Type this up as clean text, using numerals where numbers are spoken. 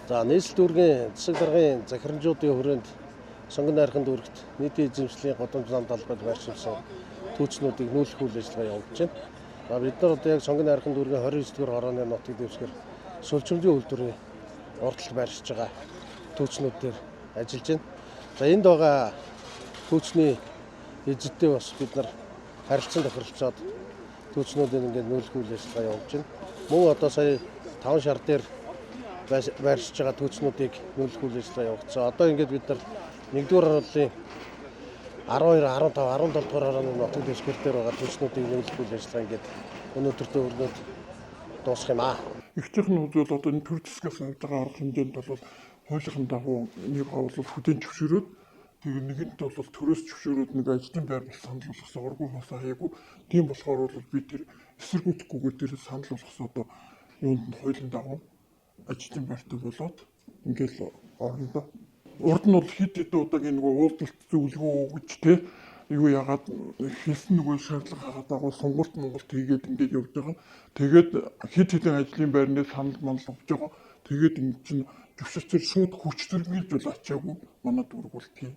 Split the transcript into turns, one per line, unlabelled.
За, нийслэл дүүргийн засаг даргын захирамжуудын хүрээнд Сонгон найрхан дүүрэгт нийтийн эзэмшлийн гудамж зам талбайд байршилсан түүчнүүдийг нүүлэх үйл ажиллагаа явуулж байна. За, бид нар одоо яг Сонгон найрхан дүүргийн 29 дугаар хорооны нутаг дэвсгэр сүлжимжийн үйлдвэрийн урдталд байршиж байгаа түүчнүүд дээр ажиллаж байна. За, энд байгаа түүчний эзэдтэй бас бид нар харилцан тохиролцоод түүчнүүдийг ингээд нүүлэх үйл ажиллагаа явуулж байна. Мөн одоо сая 5 шар дээр байршиж байгаа түүчнүүдийг нүүлэх үйл ажиллагаа явуулсан. Одоо ингээд бид нар 1-р харууллын 12, 15, 17 дугаар хорооны нутаг дэвсгэр дээр байгаа түүчнүүдийг нүүлэх үйл ажиллагаа ингээд өнөөдөртөө өрнөд дуусах юм аа.
Эгчийнх нь хувьд бол одоо энэ төр засгаас авч байгаа арга хэмжээнд бол хуулийн дагуу нэг бол хүлээн зөвшөөрөөд, тэгээ нэгэнт бол төрөөс зөвшөөрөөд нэг ажлын байр бол санал болгосон, ургуу хасаа хаяагүй. Тийм болохоор бол би тэр эсэргүүцэхгүйгээр тэр санал болгосон одоо юунд нь хуулийн дагуу ажлын байртай болоод ингээл орондоо. Урд нь бол хэд хэдэн удаагийн нөгөө уулзалт зөвлөгөө өгч те юу яагаад хэлсэн нөгөө шаардлага хагаад дагуу сонголт Монголд хийгээд ингээд явж байгаа. Тэгээд хэд хэдэн ажлын байрны санал манал өгч байгаа. Тэгээд ингэ чинь зөвшөөрчөр шууд хүч зэрэгж бол ачаагүй манай дүүрэг бол тийм.